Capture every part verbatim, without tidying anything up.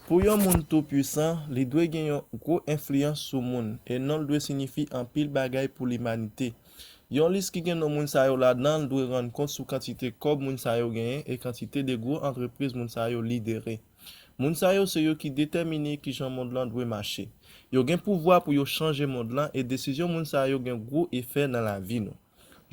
Pou yon moun toupwisan, li dwe gen yon gwo enfliyans sou moun, e non l dwe siyifi anpil bagay pou limanite. Yon lis ki gen non moun sa yo ladan l dwe rann kont sou kantite kòb moun sa yo genyen e kantite de gwo antrepriz moun sa yo lidere. Moun sa yo se yo ki detèmine kijan mond lan dwe mache. Yo gen pouvwa pou yo chanje mond lan, e desizyon moun sa yo gen gwo efè nan lavi nou.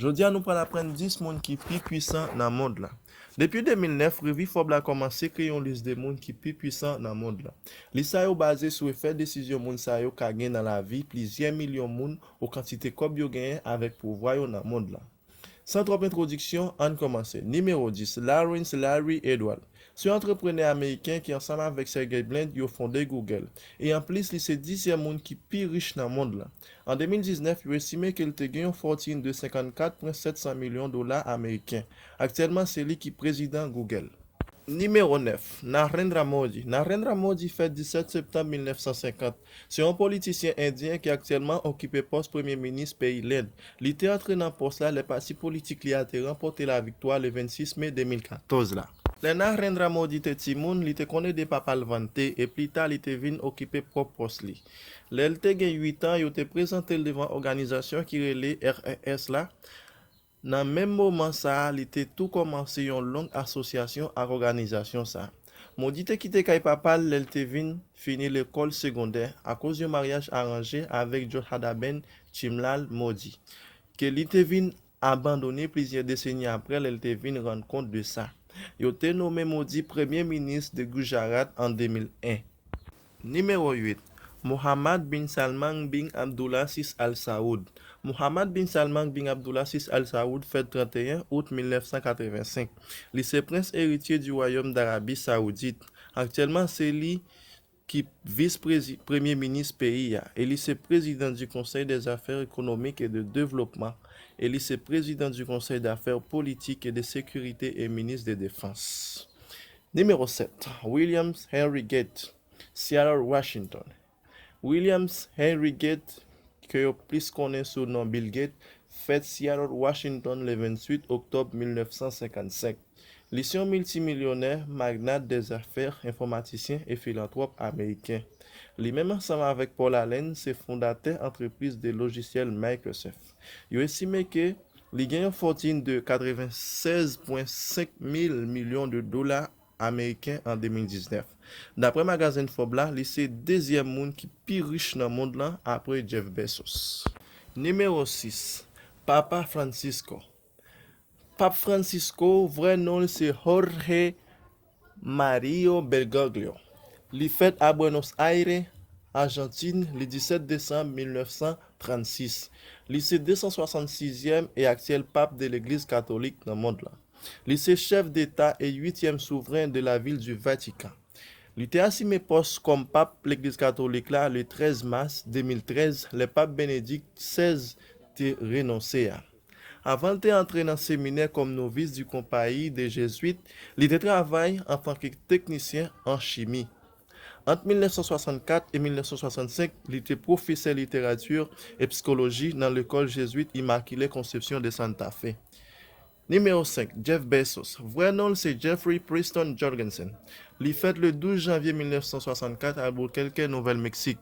Jodi a, nou pral aprann dis moun ki pi pwisan nan mond lan. Depi de mil nèf, Revi Forbes la kòmanse kreye yon lis de moun ki pi pwisan nan mond lan. Lis sa yo baze sou efè desizyon moun sa yo ka gen nan lavi plizyè milyon moun, ou kantite kòb yo genyen, avèk pouvwa yo nan mond lan. San twòp entwodiksyon, ann kòmanse. Nimewo dis, Lawrence Larry Edward. Se yon antreprenè ameriken ki, ansanm avèk Sergey Brin, yo fonde Google. E anplis, li se dizyèm moun ki pi rich nan mond lan. An de mil diznèf, yo estime ke l te gen yon fòtin de senkannkat pwen sèt san milyon dola ameriken. Aktyèlman, se li ki prezidan Google. Nimewo nèf, Narendra Modi. Narendra Modi fèt disèt septanm mil nèf san senkant. Se yon politisyen endyen ki aktyèlman okipe pòs premye minis peyi Lend. Li te antre nan pòs la lè pati politik li a te ranpòte laviktwa le vennsis me de mil katòz la. Lè Narendra Modi te timoun, li te konn ede papa l vann te, e pli ta, li te vin okipe pwòp pòs li. Lè l te gen uit an, yo te prezante l devan òganizasyon ki rele R R S la. Nan menm moman sa a, li te tou kòmanse yon long asosyasyon ak òganizasyon sa a. Modi te kite kay papa l lè l te vin fini lekòl segondè akoz yon maryaj aranje avèk Jodhadaben Chimlal Modi, ke li te vin abandone plizyè deseni apre lè l te vin rann kont de sa. Yo te nonmen Modi premye minis de Gujarat an de mil en. Nimewo uit, Mohammed bin Salman bin Abdulaziz Al Saud. Mohammed bin Salman bin Abdulaziz Al Saud fèt trannteyen out mil nèf san katrevensenk. Li se prens eritye di Wayòm Darabi Sawoudit. Aktyèlman, se li ki vis prezi-, premye minis peyi a, e li se prezidan di Conseil des Affaires économiques et de développement, e li se prezidan di Conseil d'affaires politiques et de sécurité e minis de defans. Nimewo sèt, Williams Henry Gates, Seattle, Washington. Williams Henry Gates, ke yo plis konnen sou non Bill Gates, fèt Seattle, Washington, le venntuit oktòb mil nèf san senkannsenk. Li se yon miltimilyonè, magnat dèzafè, enfòmatisyen e filantwòp ameriken. Li menm ansanm avèk Paul Allen, se fondatè antrepriz de lojisyèl Microsoft. Yo estime ke li gen yon fòtin de katrevensèz pwen senk mil milyon de dola ameriken an de mil diznèf. Daprè magazen Forbes la, li se dezyèm moun ki pi rich nan mond lan apre Jeff Bezos. Nimewo sis, Papa Francisco. Pap Francisco, vrè non l se Jorge Mario Bergoglio. Li fèt a Buenos Aires, Ajantin, le disèt desanm mil nèf san trannsis. Li se de san swasannsizyèm e aktyèl pap de Legliz Katolik nan mond lan. Li se chèf deta e uityèm souvren de la vil du Vatican. Li te asime pòs kòm pap Legliz Katolik la le trèz mas de mil trèz, lè pap Benedik sèz te renonse a. Avan l te antre nan seminè kòm novis di konpayi de Jezwit, li te travay antanke teknisyen an chimi. Ant mil nèf san swasannkat e mil nèf san swasannsenk, li te pwofesè literati e psikoloji nan lekòl Jezwit Immaculée Conception de Santa Fe. Nimewo senk, Jeff Bezos. Vrè non l se Jeffrey Preston Jorgensen. Li fèt le douz janvye mil nèf san swasannkat Albuquerque, Nouvèl Meksik.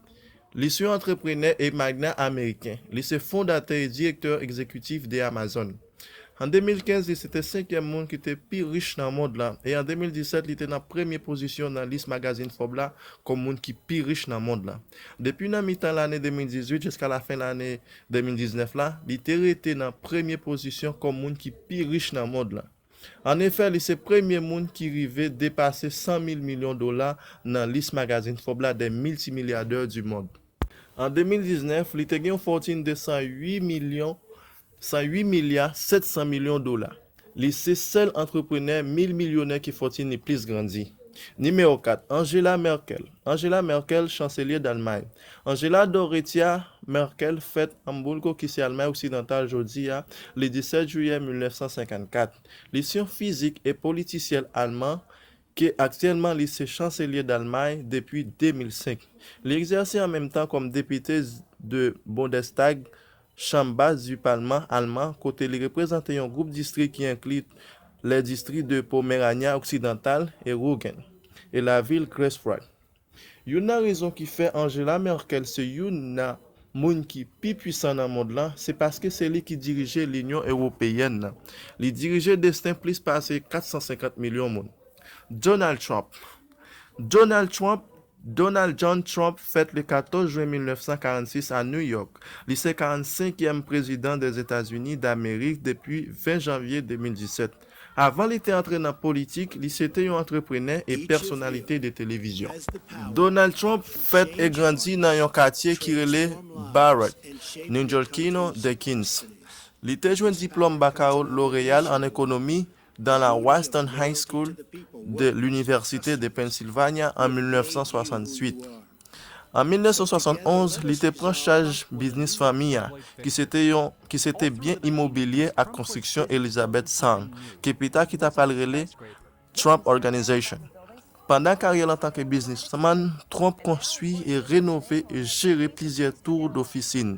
Li se yon antreprenè e magna ameriken. Li se fondatè e direktè egzekitif de Amazon. An de mil kenz, li se te senkyèm moun ki te pi rich nan mond lan, e an de mil disèt, li te nan premye pozisyon nan lis magazin Forbes la kòm moun ki pi rich nan mond lan. Depi nan mitan lane de mil dizuit jiska lafen lane de mil diznèf la, li te rete nan premye pozisyon kòm moun ki pi rich nan mond lan. Annefè, li se premye moun ki rive depase san mil milyon dola nan lis magazin Forbes la des multimilliardaires du monde. An de mil diznèf, li te gen yon fòtin de san uit milyon, san uit milya sèt san milyon dola. Li se sèl antreprenè mil milyonè ki fòtin li plis grandi. Nimewo kat, Angela Merkel. Angela Merkel, chanselye Dalmay. Angela Dorothea Merkel fèt Hamburgo, ki se Almay oksidantal jodi a, le disèt jiyè mil nèf san senkannkat. Li se yon fizik e politisyèn alman, ke aktyèlman li se chanselye Dalmay depi de mil senk. Li egzèse an menm tan kòm depite de Bondestag, chanm bas di palman alman, kote li reprezante yon gwoup distri ki enkli les districts de Poméranie occidentale et Rügen, e lavil Greifswald. Youn nan rezon ki fè Angela Merkel se youn nan moun ki pi pwisan nan mond lan, se paske se li ki dirije Linyon Ewopeyèn nan. Li dirije desten plis pase kat san senkant milyon moun. Donald Trump. Donald Trump, Donald John Trump, fèt le katòz jen mil nèf san karannsis a New York. Li se karannsenkyèm prezidan dèzetazini damerik depi ven janvye de mil disèt. Avan li te antre nan politik, li se te yon antreprenè e pèsonalite de televizyon. Donald Trump fèt e grandi nan yon katye ki rele Barrett, New Yorkino de Queens. Li te jwenn diplòm bakaloreya l an ekonomi dans la Western High School de l'Université de Pennsylvania an mil nèf san swasantuit. An mil nèf san swasantonz, li te pran chaj biznis fanmi a, ki se te yon, ki se te byen imobilye ak konstriksyon Elizabeth Sound, ke pita ki ta pral rele Trump Organization. Pandan karyè l antanke biznismann, Trump konstwi e renove e jere plizyè tour d'ofisin,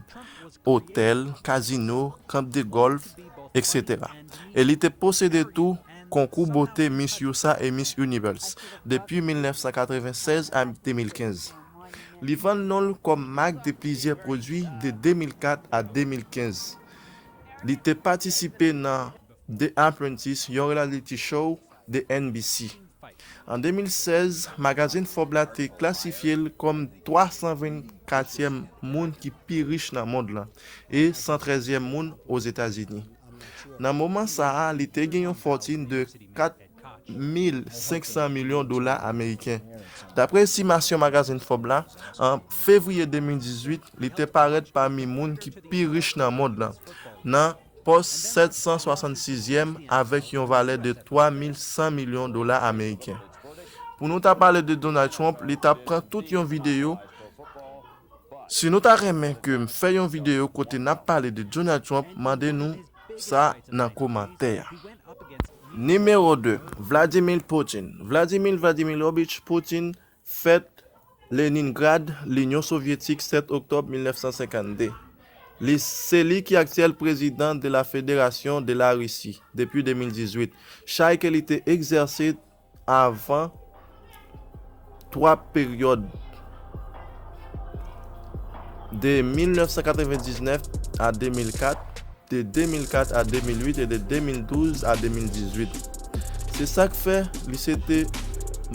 otèl, kazino, kanp de gòlf, etsetera. E li te posede tou konkou bote Miss U S A e Miss Universe depi mil nèf san katrevennsèz a de mil kenz. Li vann non l kòm mak de plizyè pwodui de de mil kat a de mil kenz. Li te patisipe nan The Apprentice, yon reality show de N B C. An de mil sèz, magazin Forbes la te klasifye l kòm twa san vennkatyèm moun ki pi rich nan mond lan e san trèzyèm moun Ozetazini. Nan moman sa a, li te gen yon fòtin de kat mil senk san milyon dola ameriken. Dapre estimasyon magazin Forbes la, an fevriye de mil dizuit, li te parèt pami moun ki pi rich nan mond lan, nan pòs sèt san swasantsizyèm avèk yon valè de twa mil san milyon dola ameriken. Pou nou ta pale de Donald Trump, li t ap pran tout yon videyo. Si nou ta renmen ke m fè yon videyo kote n ap pale de Donald Trump, mande nou sa nan komantè a. Nimewo de, Vladimir Putin. Vladimir Vladimirovich Putin fèt Leningrad, Linyon Sovyetik, sèt oktòb mil nèf san senkannde. Li, se li ki aktyèl prezidan de la Fédération de la Russie depi de mil dizuit, chay ke li te egzèse avan twa peryòd, de mil nèf san katrevendiznèf a de mil kat, de de mil kat a de mil uit e de de mil douz a de mil dizuit. Se sa k fè li se te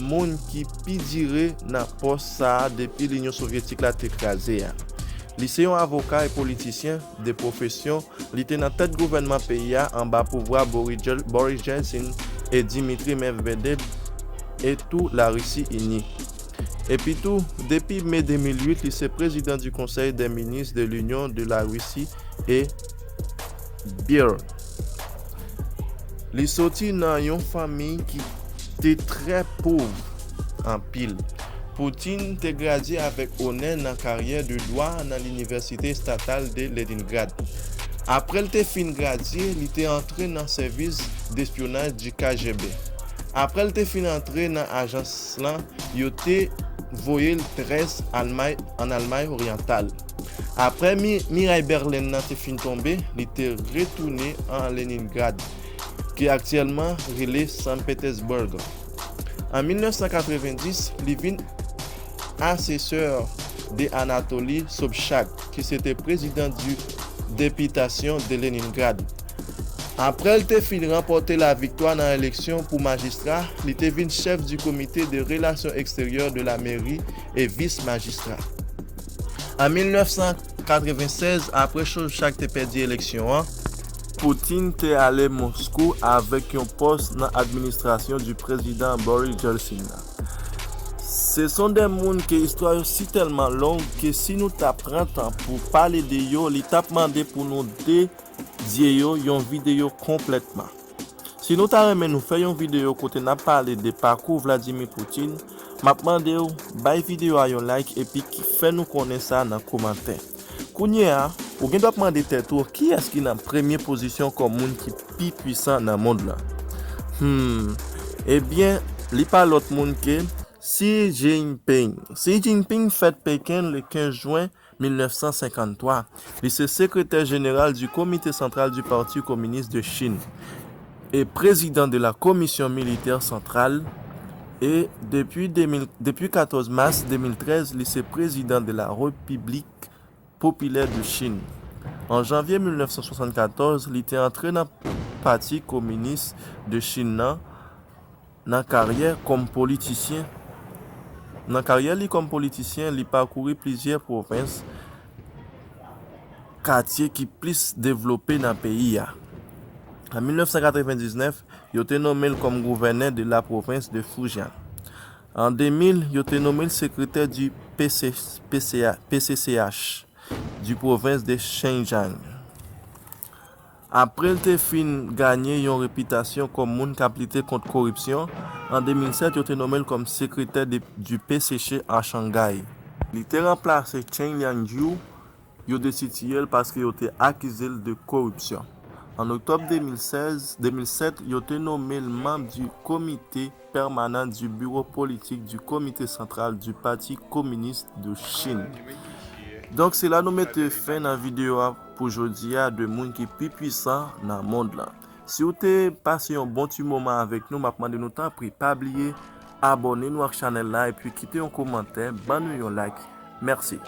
moun ki pi dire nan pòs sa a depi Linyon Sovyetik la te kraze a. Li se yon avoka e politisyen de pwofesyon. Li te nan tèt gouvènman peyi a anba pouvwa Boris Jel-, Boris Jeltsin e Dmitri Medvedev e tou Larisi Ini. Epitou, depi me de mil uit, li se prezidan du Conseil des ministres de l'Union de la Russie e Beer. Li soti nan yon fanmi ki te trè pòv anpil. Putin te gradye avèk onè nan karyè de dwa nan Linivèsite Estatal de Leningrad. Apre l te fin gradye, li te antre nan sèvis despyonaj du K G B. Apre l te fin antre nan ajans lan, yo te voye l trè Almay, ann Almay Oryantal. Apre mi-, miray Bèlen nan te fin tonbe, li te retounen an Leningrad, ki aktyèlman rele Saint Petersburg. An mil nèf san katrevendis, li vin asesè de Anatoly Sobchak, ki se te prezidan du Députation de Leningrad. Apre l te fin ranpòte laviktwa nan eleksyon pou majistra, li te vin chèf du Comité de Relations Extérieures de la Mairie e vis majistra. An mil nèf san katrevensèz, apre Sobchak te pèdi eleksyon an, Putin te ale Moskou avèk yon pòs nan administrasyon du prezidan Boris Jeltsin la. Se son de moun ke istwa yo si tèlman long ke si nou ta pran tan pou pale de yo, li t ap mande pou nou dedye yo yon videyo konplètman. Si nou ta renmen nou fè yon videyo kote n ap pale de pakou Vladimir Putin, m ap mande w bay videyo a yon like epi ki fè nou konnen sa nan komantè. Kounye a, ou gen dwa ap mande tèt ou kiyès ki nan premye pozisyon kòm moun ki pi pwisan nan mond lan. Hmm, ebyen, li pa lòt moun ke Xi Jinping. Xi Jinping fèt Peken le kenz jen mil nèf san senkanntwa. Li se sekretè jeneral du Comité Central du Parti Communiste de Chine e président de la Commission Militaire Centrale E depi de mil, depi katòz mas de mil trèz, li se prezidan de la République Populaire de Chine. An janvye mil nèf san swasannkatòz, li te antre nan Pati Kominis de Chin nan, nan karyè kòm politisyen. Nan karyè li kòm politisyen, li pakouri plizyè pwovens, katye ki plis devlope nan peyi a. An mil nèf san katrevendiznèf, yo te nonmen l kòm gouvènè de la pwovens de Fujian. An de mil, yo te nonmen l sekretè di P C, P C A, P C C H, di pwovens de Xinjiang. Apre l te fin ganye yon repitasyon kòm moun k ap lite kont koripsyon, an de mil sèt, yo te nonmen l kòm sekretè de, di P C C a Shanghai. Li te ranplase Chen Liangjiu, yo destitiye l paske yo te akize l de koripsyon. An oktòb de mil sèz, de mil sèt, yo te nonmen l manm di Komite Pèmanan di Biwo Politik di Komite Santral di Pati Kominis de Chin. Donk, se la nou mete fen nan videyo a pou jodi a de moun ki pi pwisan nan mond lan. Si w te pase yon bon ti moman avèk nou, m ap mande nou tanpri, pa bliye abòne nou ak chanèl la epi kite yon kòmantè, ban nou yon like. Mèsi.